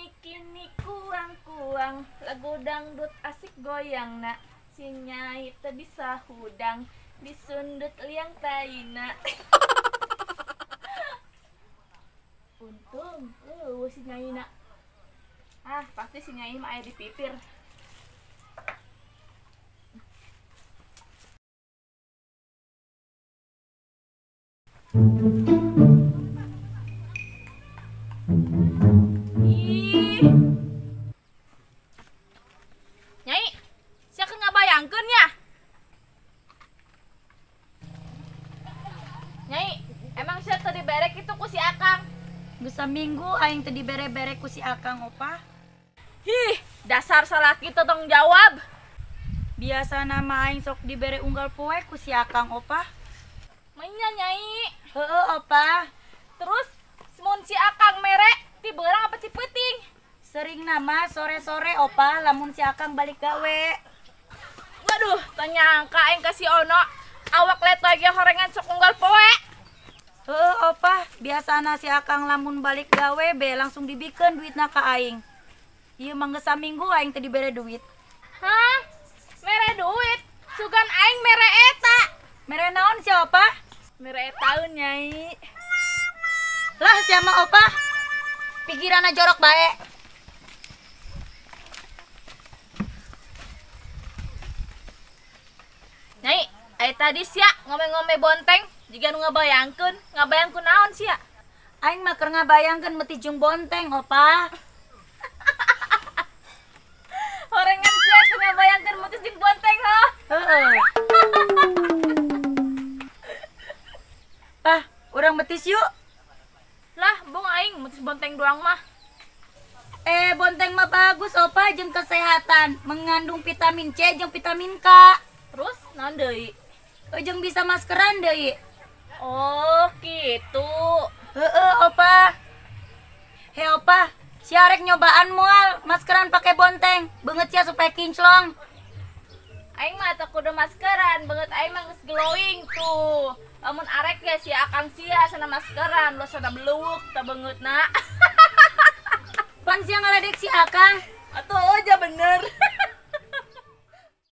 Kini kini kuang kuang, lagu dangdut asik goyang nak. Si Nyai teu bisa hudang, disundut liang taina. Untung, si Nyai nak. Ah, pasti si Nyai mah aya di pipir. Ih. Nyai, sia keur ngabayangkeun ya? Nyai, emang sia teu dibere kitu ku si Akang? Geus saminggu aing teu dibere-bere ku si Akang, Opa. Hih, dasar salaki teu tanggung jawab. Biasana mah aing sok dibere unggal poe ku si Akang, Opa. Mainnya, Nyai. Heeh, Opa. Terus mun si Akang mere ti beurang apa ti peuting? Sering nama sore-sore, Opa, lamun si Akang balik gawe. Waduh, teu nyangka aing ka si Ono. Awak letoy ge horengan sok unggal poe. Heeh, Opa, biasana si Akang lamun balik gawe be langsung dibikeun duitna ka aing. Ieu mah geus saminggu aing teu dibere duit. Hah? Mere duit? Sugan aing mere eta. Mere naon si Opa? Mere etaeun, Nyai. Lah sia mah, Opa. Pikiranna jorok bae. Nyai, aya tadi sia ngome-ngome bonteng jiga nu ngabayangkeun, ngabayangkeun naon sia? Aing mah keur ngabayangkeun meti jeung bonteng, Opa. Horengan sia keur ngabayangkeun meti jeung bonteng, heuh. Heeh. Pah, urang metis yuk. Lah, bung aing metis bonteng doang mah. Bonteng mah bagus, Opa, jeung kesehatan, mengandung vitamin C jeung vitamin K. Terus naon deui? Jeung bisa maskeran deui. Oh, gitu. Heeh, Opa. He, Opa, sia rek nyobaan moal maskeran pake bonteng, beungeut sia supaya kinclong. Aing mah teu kudu maskeran, beungeut aing mah geus glowing tuh. Lamun arek ge si Akang sia sana maskeran, lo sana beluwuk teh beungeutna. Pan sia ngaledek si Akang. Atuh aja bener.